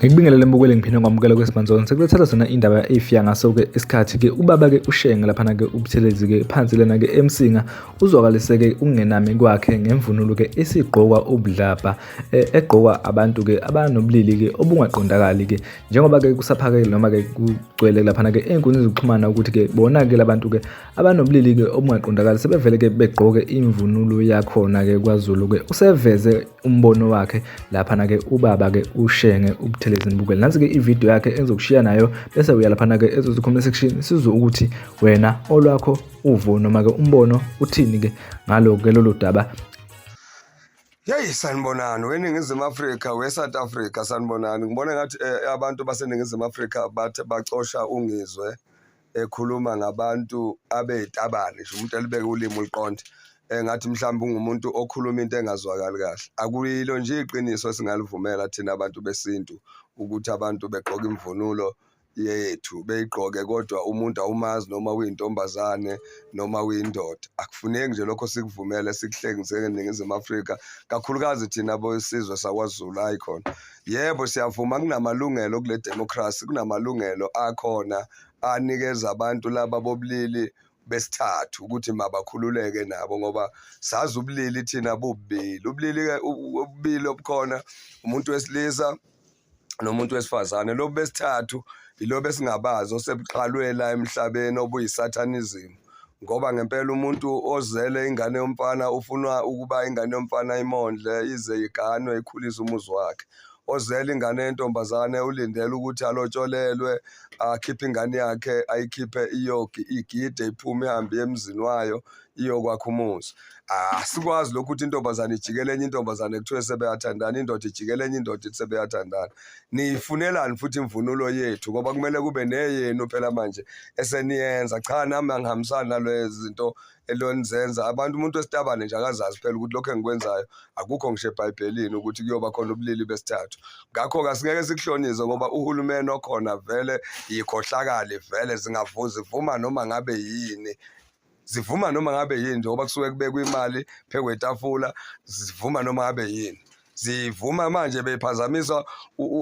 Ngikubingelele mbukeli ngiphinde ngamukela kwesimanzona sekulethatha sona indaba efika ngaso-ke isikhathi-ke ubaba-ke uShenge laphana-ke uButhelezi-ke phansi lena-ke eMsinga uzwakalise-ke ukungenami kwakhe ngemvunulo-ke esigqokwa ubudlabha eh, egqokwa abantu-ke abanobulili-ke obungaqondakali-ke njengoba-ke kusaphakele noma-ke kugcwele laphana-ke ey'nkundleni zokuxhumana ukuthi-ke bona-ke labantu-ke abanobulili-ke obungaqondakali sebevele-ke begqoke imvunulo yakhona-ke kwaZulu-ke useveze umbono wakhe laphana-ke ubaba-ke uShenge uButhelezi Mbukeli. Nansi-ke ividiyo yakhe engizokushiya nayo bese uya laphana-ke ezozi-comment section sizwe ukuthi wena olwakho uvo noma-ke umbono uthini-ke ngalo-ke lolu daba. Yeyi sanibonani weNingizimu Afrika we-South Africa sanibonani ngibona ngathi eh, abantu baseNingizimu Afrika bathi bacosha uNgizwe ekhuluma ngabantu abeyitabane nje umuntu elibeke ulimi uliqonde engathi mhlawumbe ungumuntu okhuluma into engazwakali kahle akuyilo nje iqiniso esingalivumela thina abantu besintu ukuthi abantu begqoke imvunulo yethu beyigqoke kodwa umuntu awumazi noma uyintombazane noma uyindoda akufuneki nje lokho sikuvumele sikuhleke njengeNingizimu Afrika kakhulukazi thina bosizwe sakwaZulu hayi khona yebo siyavuma kunamalungelo kule democracy kunamalungelo akhona anikeza abantu laba bobulili besithathu ukuthi mabakhululeke nabo ngoba sazi ubulili thina bubili ubulili ububili obukhona umuntu wesilisa nomuntu wesifazane lobu besithathu yilobu esingabazi osebuqalwe la emhlabeni obuyisathanism ngoba ngempela umuntu ozele ingane yomfana ufunwa ukuba ingane yomfana imondle ize iganwe ikhulise umuzi wakhe ozele ingane yentombazane ulindele ukuthi alotsholelwe akhiphe ingane yakhe ayikhiphe iyogi igide iphume ihambe emzini wayo iyokwakha umuzi asikwazi lokhu ukuthi intombazane ijikele enye intombazane kuthiwe sebeyathandana indoda ijikele enye indoda ithi sebeyathandana niyifunelani futhi imvunulo yethu ngoba kumele kube neyenu phela manje eseniyenza cha nami angihambisani nalezi zinto elonizenza abantu umuntu wesitabane nje akazazi phela ukuthi lokho engikwenzayo akukho ngisho ebhayibhelini ukuthi kuyoba khona ubulili besithathu ngakho-ke asingeke sikuhlonize ngoba uhulumeni okhona vele yikhohlakali vele zingavuzi vuma noma ngabe yini zivuma noma ngabe yini njengoba kusuke kubekwa imali phezu kwetafula zivuma noma ngabe yini zivuma manje bephazamisa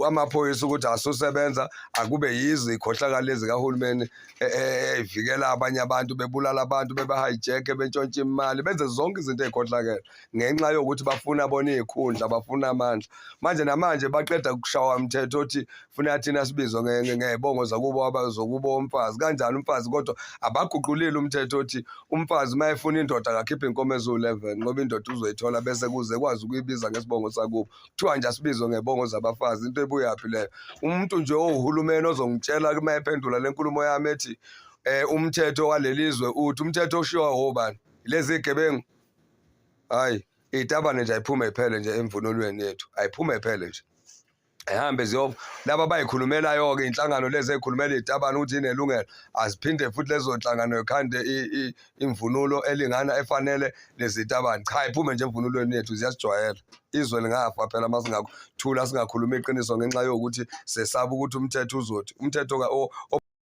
amaphoyisa ukuthi asusebenza akube yizo ikhohlakala lezi kahulumeni e, e, evikela abanye abantu bebulala abantu beba-hijack bentshontsha imali benze zonke izinto ey'khohlakele ngenxa yokuthi bafuna bona iy'khundla bafuna amandla manje namanje baqeda kushawa mthetho othi funa thina sibizwe ngey'bongo zakubo zokubo umfazi kanjani umfazi kodwa abaguqulile umthetho othi umfazi uma efuna indoda akakhiphe inkomo eziwu-11 ngoba indoda uzoyithola bese kuze kwazi ukuyibiza ngesibongo sakubo kuthiwa nje asibizwe ngebongo zabafazi into ebuyaphi leyo umuntu nje owuhulumeni ozongitshela uma ephendula le nkulumo yami ethi um umthetho walelizwe uthi umthetho oshiwa wobani lezi gebengu hayi itabane nje ayiphume iphele nje emvunulweni yethu ayiphume iphele nje ehambe ziyo laba abayikhulumelayo-ke inhlangano lezi ey'khulumela iy'tabane ukuthi inelungelo aziphinde futhi lezo nhlangano yikhande imvunulo elingana efanele lezi tabane cha iphume nje emvunulweni yethu ziyasijwayela izwe lingafa phela uma singathula singakhuluma iqiniso ngenxa yokuthi sesaba ukuthi umthetho uzothi umthetho